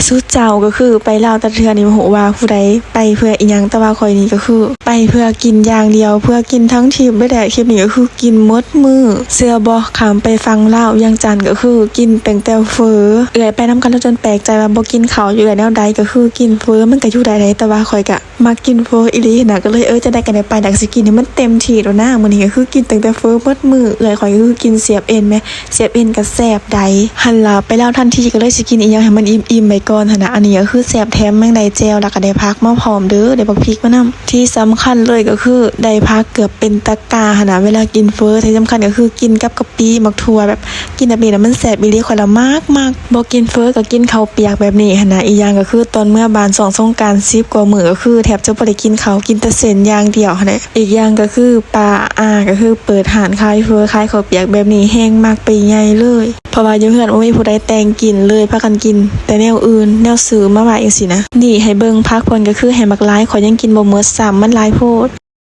ຊຸເຈົ້າກໍຄືໄປລາວແຕ່ລະເທື່ອນີ້ບໍ່ຮູ້ວ່າຜູ້ໃດໄປເພື່ອອີ່ຫຍັງ, ແຕ່ວ່າຂ້ອຍນີ້ກໍຄືໄປເພື່ອກິນຢ່າງດຽວ, ເພື່ອກິນທັງທຣິບເລີຍແຫຼະ. ທຣິບນີ້ກໍຄືກິນໝົດມື້, ເຊື່ອບໍ່? ຂ້າມໄປຝັ່ງລາວວຽງຈັນກໍຄືກິນຕັ້ງແຕ່ເຝີ. ເອື້ອຍໄປນຳກັນແລ້ວຈົນແປກໃຈວ່າບໍ່ກິນເຂົ້າຢູ່ເອື້ອຍແນວໃດ, ກໍຄືກິນເຝີ. ມັນກໍຢູ່ໄດ້ໃດ, ແຕ່ວ່າຂ້ອຍກໍ ມັກກິນເຝີອີ່ຫຼີຫັ້ນນະ, ກໍເລີຍ ເອີ ຈັ່ງໃດກໍໄດ້ໄປ ແລ້ວກໍຊິກິນໃຫ້ມັນເຕັມທີ່ໂລດນາ. ມື້ນີ້ກໍຄືກິນຕັ້ງແຕ່ເຝີໝົດມື້, ເອື້ອຍຂ້ອຍກໍຄືກິນສຽບເອັນແໝ, ສຽບເອັນກໍແຊບໃດ. ຫັ້ນລະ ໄປລາວທັນທີກໍເລີຍຊິກິນອີ່ຫຍັງໃຫ້ມັນອີ່ມໆໄປກ່ອນຫັ້ນນະ. ອັນນີ້ກໍຄືແຊບແຖມຍັງໄດ້ແຈ່ວ ແລ້ວກໍໄດ້ຜັກມາພ້ອມເດີ້, ໄດ້ບັກພິກມານຳ. ທີ່ສຳຄັນເລີຍກໍຄືໄດ້ຜັກເກືອບເປັນຕະກ້າຫັ້ນນະ ເວລາກິນເຝີ. ທີ່ສຳຄັນກໍຄືກິນກັບກະປິ ໝາກຖົ່ວ ແບບ ກິນແບບນີ້ນະມັນແຊບອີ່ຫຼີ, ຂ້ອຍລະມັກໆ. ບໍ່ກິນເຝີກໍກິນເຂົ້າປຽກແບບນີ້ຫັ້ນນະ. ອີກຢ່າງກໍຄືຕອນເມືອບ້ານຊ່ວງສົງການສິບກວ່າມື້ ກໍຄືແທບຈະບໍ່ໄດ້ກິນເຂົ້າ, ກິນແຕ່ເສັ້ນຢ່າງດຽວຫັ້ນແຫຼະ. ອີກຢ່າງກໍຄືປ້າອາກໍຄືເປີດຮ້ານຂາຍເຝີ ຂາຍເຂົ້າປຽກແບບນີ້ ແຮງມັກໄປໃຫຍ່ເລີຍ, ເພາະວ່າຢູ່ເຮືອນບໍ່ມີຜູ້ໃດແຕ່ງກິນເລີຍ, ພາກັນກິນແຕ່ແນວອື່ນ ແນວຊື້ມາໄວ້ຈັ່ງຊີ້ນະ. ນີ້ໃຫ້ເບິ່ງຜັກເພິ່ນກໍຄືໃຫ້ບັກຫຼາຍ, ຂ້ອຍຍັງກິນບໍ່ໝົດຊ້ຳ, ມັນຫຼາຍໂພດ.